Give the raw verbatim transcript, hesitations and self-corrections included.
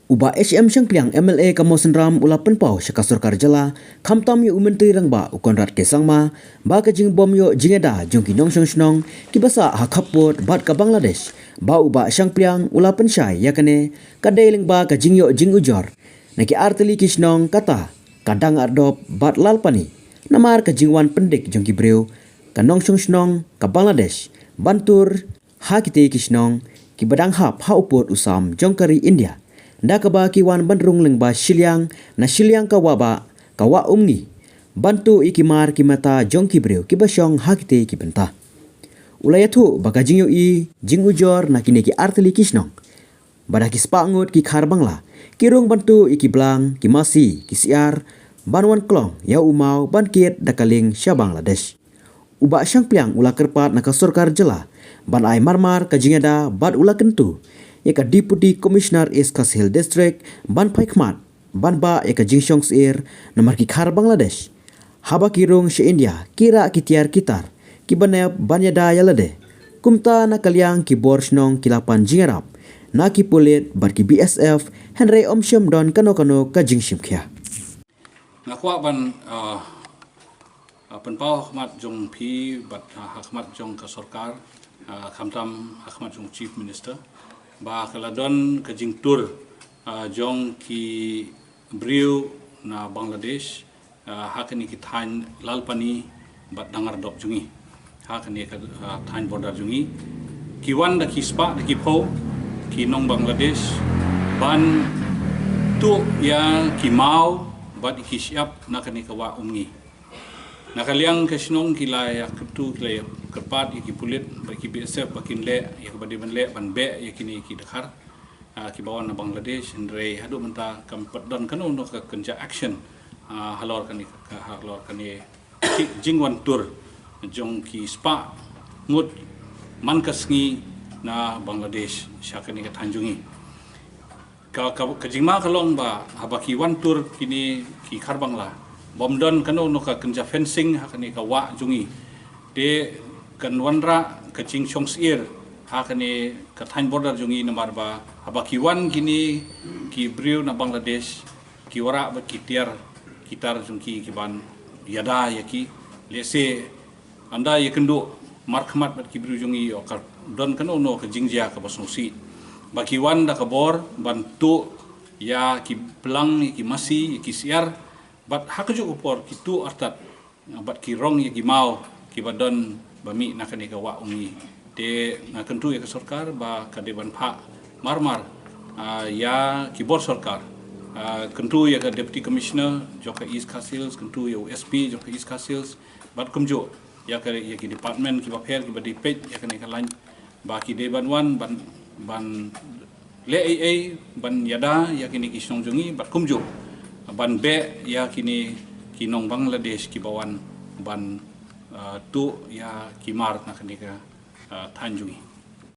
U Bah H M Shangpliang M L A ka Mawsynram u la pynpaw sha ka sorkar jylla, khamtam ïa u Myntri Rangbah u Conrad K Sangma, ba ka jingbym ïoh jingïada jong ki nongshong shnong kiba sah ha khappud bad ka Bangladesh, ba u Bah Shangpliang u la pynshai ïa kane, ka dei lyngba ka jingïoh jingujor na ki artylli ki shnong kata ka Dangadop bad Lalpani, namar ka jingwan pyndik jong ki briew ka nongshong shnong ka Bangladesh ban tur ha kitei ki shnong kiba dang hap ha u pud u sam jong ka ri India, da kaba ki wan ban rung lyngba shiliang na shiliang ka Wah Bah, ka Wah Umngi, ban tuh ïa ki mar ki mata jong ki briew kiba shong ha kitei ki bynta. U la ïathuh ba ka jingïohi jingujor na kine ki artylli ki shnong, ba da ki spah ngut ki Khar Bangla ki rung ban tuh ïa ki blang, ki masi, ki syiar, ban wan klong ïa u maw ban kit da ka lieng sha Bangladesh. U Bah Shangpliang u la kyrpad na ka sorkar jylla ban ai marmar ka jingïada bad u la kyntu ïa ka Deputy Commissioner East Khasi Hills District ban phai khmat ban bah ïa ka jingshong syiar, namar ki Khar Bangladesh haba ki rung sha India ki rah ki tiar ki tar kiba nep ban ïada ïa lade. Kumta na ka liang ki bor shnong ki la pan jingïarap na ki pulit bad ki B S F, hynrei ym shym don kano kano ka jingshim khia. Nga kwah ban, ah, ah, pynpaw ha khmat jong phi bad, ah, ha khmat jong ka sorkar, ah, khamtam ha khmat jong Chief Minister, ba ka la don ka jingtur, ah, jong ki briew na Bangladesh, ah, ha kane ki thaiñ Lalpani bad Dangadop jong ngi, ha kane ka, ah, thaiñ border jong ngi. Ki wan da ki spah da ki phew ki nong Bangladesh ban tuh ïa ki maw bad ki shyiap na kane ka Wah Umngi. Na ka liang ka shnong ki la ïa kyntu, ki la ïa kyrpad ïa ki pulit bad ki B S F ba kin leh ïa kaba dei ban leh ban beh ïa kine ki dkhar, ah, kiba wan na Bangladesh, hynrei haduh mynta kam pat don kano kano ka kynja action, ah, halor kane ka, halor kane ki jingwan tur jong ki spah ngut man ka sngi na Bangladesh sha kane ka thaiñ jong ngi. Ka, ka, ka jingma ka long ba haba ki wan tur kine ki Khar Bangla, bym don kano kano ka kynja fencing ha kane ka wah jong ngi. Te kan wanrah ka jingshong syiar ha kane ka thaiñ border jong ngi, namar ba haba ki wan kine ki briew na Bangladesh, ki wanrah bad ki tiar ki tar jong ki, ki ban ïada ïa ki. Lehse ynda ïa kynduh markhmat bad ki briew jong ngi, ym don kano kano ka jingjia kaba sngewsih. Ba ki wan da ka bor ban tuh ïa ki blang, ïa ki masi, ïa ki syiar, bad ha kajuh ka por ki tuh artat bad ki rong ïa ki maw kiba don ba mih na kane ka Wah Umngi. Te nga kyntu ïa ka sorkar ba ka dei ban phah marmar, ah, ïa ki bor sorkar, ah, kyntu ïa ka Deputy Commissioner jong ka East Khasi Hills, kyntu ïa u S P jong ka East Khasi Hills, bad kumjuh ïa ka, ïa ki department kiba pher kiba dei peit ïa kane ka lain, ba ki dei ban wan ban, ban leh ei ei ban ïada ïa kine ki shnong jong ngi, bad kumjuh ban beh ïa kine ki nong Bangladesh kiba wan ban, ah, tuh ïa ki mar na kane ka, ah, thaiñ jong ngi.